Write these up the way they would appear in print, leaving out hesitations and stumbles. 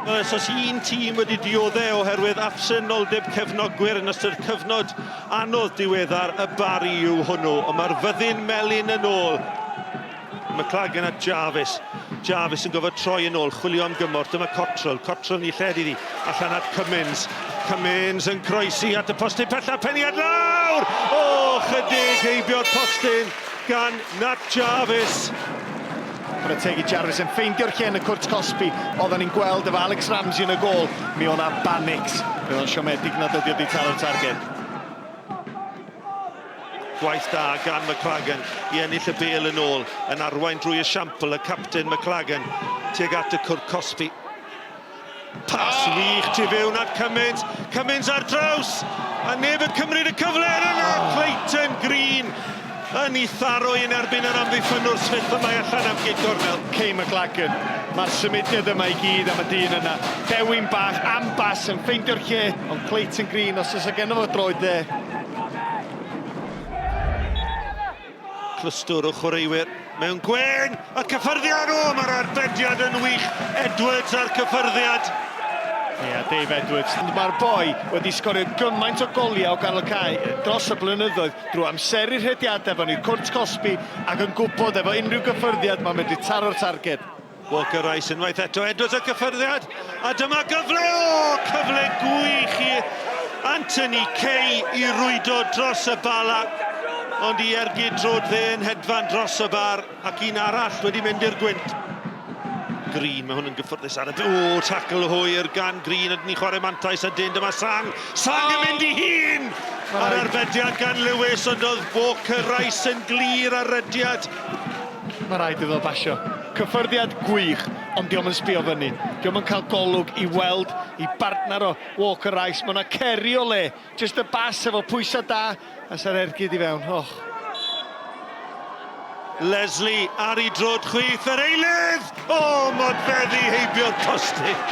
Wel, os oes un tîm wedi diodde' oherwydd absenoldeb cefnogwyr yn ystod cyfnod anodd diweddar, y Barri yw hwnnw. Ond mae'r fyddin melyn yn ôl. McLagan a Jarvis. Jarvis yn gofod troi yn ôl, chwilio am gymorth. Dyma Cottrell. Cottrell yn ei lled iddi. Allan at Cummins. Cummins yn croesi at y postyn pella. Peniad lawr! O, chydig heibio'r postyn gan Nat Jarvis. Chwarae teg i Jarvis yn ffeindio'r lle yn y cwrt cosbi. Oedden ni'n gweld efo Alex Ramsey yn y gôl. Mi o'na banics. Mi oedd o'n siomedig nad ydi o wedi taro'r targed. Gwaith da gan McLagan i ennill y bêl yn ôl, yn arwain drwy esiampl y capten McLagan tuag at y cwrt cosbi. Pas wych tu fewn at Cummins, Cummins ar draws, a neb yn cymryd y cyfle yn yna, Clayton Green yn ei tharo yn erbyn yr amddiffynnwr Smith y mae allan am gic gornel. Kay McLagan, mae'r symudiad yma i gyd am y dyn yna. Dewin bach am bas yn ffeindio'r lle, ond Clayton Green, os oes genno fo droed dde. Clwstwr o chwaraewyr mewn gwên, y cyffyrddiad, o, mae'r arbediad yn wych, Edwards a'r cyffyrddiad. Ie, yeah, Dave Edwards. Ond mae'r boi wedi sgorio gymaint o goliau o ganol cae dros y blynyddoedd drwy amseru rhediadau fewn i'r cwrt cosbi ac yn gwybod efo unrhyw gyffyrddiad mae'n medru taro'r targed. Walker Rice unwaith eto, Edwards y cyffyrddiad, a dyma gyfle, o, cyfle gwych i Anthony Kay i rwydo dros y bala, ond i ergyd drod dde yn hedfan dros y bar, ac un arall wedi mynd i'r gwynt. Green, mae hwn yn gyffyrddus ar y... O, tackle hwyr gan Green, ydyn ni chwarae mantais a dyn, dyma Sang, Sang yn mynd i hun! Ar arbediad gan Lewis, ond oedd Walker Rice yn glir ar rediad. Mae rhaid iddo basio. Cyffyrddiad gwych, ond dio'm yn sbio fyny. Dio'm yn cael golwg i weld i bartner o Walker Rice. Mae yna ceri o le. Jyst y bas efo pwysau da a sa'r ergyd i fewn. Och. Leslie ar ei drod chwith, yr eilydd! O, modfeddi heibio'r postyn.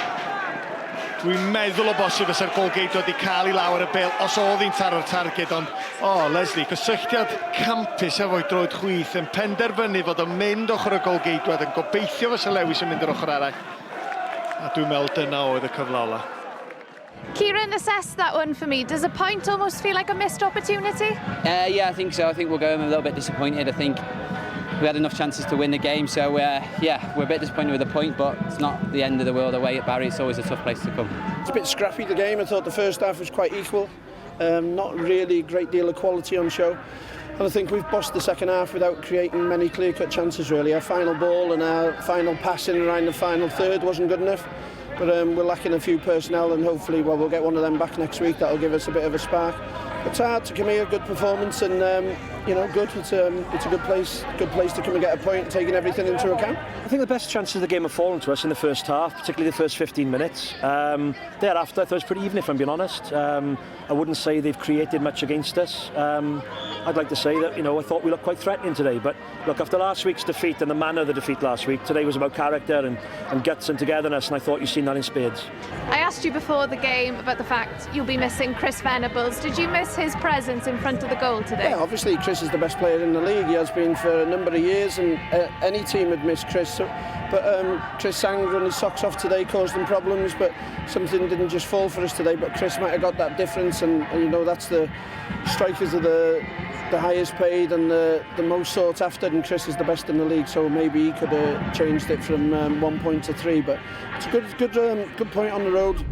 Dwi'n meddwl o bosib fysa'r golgeidwad wedi cael ei law ar y bêl os oedd hi'n taro'r targed, ond o, oh, Leslie, gysylltiad campus efo'i droed chwith yn penderfynu fod o'n mynd ochr y golgeidwad, yn gobeithio fysa Lewis yn mynd yr ochr arall. A dwi'n meddwl dyna oedd y cyfle ola. Kieran, assess that one for me. Does a point almost feel like a missed opportunity? Yeah, I think so. I think we'll go home a little bit disappointed. I think we had enough chances to win the game, so yeah, we're a bit disappointed with the point, but it's not the end of the world away at Barry. It's always a tough place to come. It's a bit scrappy, the game. I thought the first half was quite equal. Not really a great deal of quality on show. And I think we've bossed the second half without creating many clear-cut chances, really. Our final ball and our final pass in around the final third wasn't good enough. But we're lacking a few personnel, and hopefully, well, we'll get one of them back next week. That'll give us a bit of a spark. It's hard to come here, good performance, and you know, good. It's a good place to come and get a point, taking everything into account. I think the best chances of the game have fallen to us in the first half, particularly the first 15 minutes. Thereafter, I thought it was pretty even, if I'm being honest. I wouldn't say they've created much against us. I'd like to say that, you know, I thought we looked quite threatening today, but look, after last week's defeat and the manner of the defeat last week, today was about character and guts and togetherness, and I thought you've seen that in spades. I asked you before the game about the fact you'll be missing Chris Venables. Did you miss his presence in front of the goal today? Yeah, obviously Chris is the best player in the league. He has been for a number of years, and any team would miss Chris. So, but Chris Sang run his socks off today, caused them problems, but something didn't just fall for us today. But Chris might have got that difference, and you know, that's the strikers are the highest paid and the most sought after, and Chris is the best in the league, so maybe he could have changed it from 1 point to 3, but it's a good point on the road.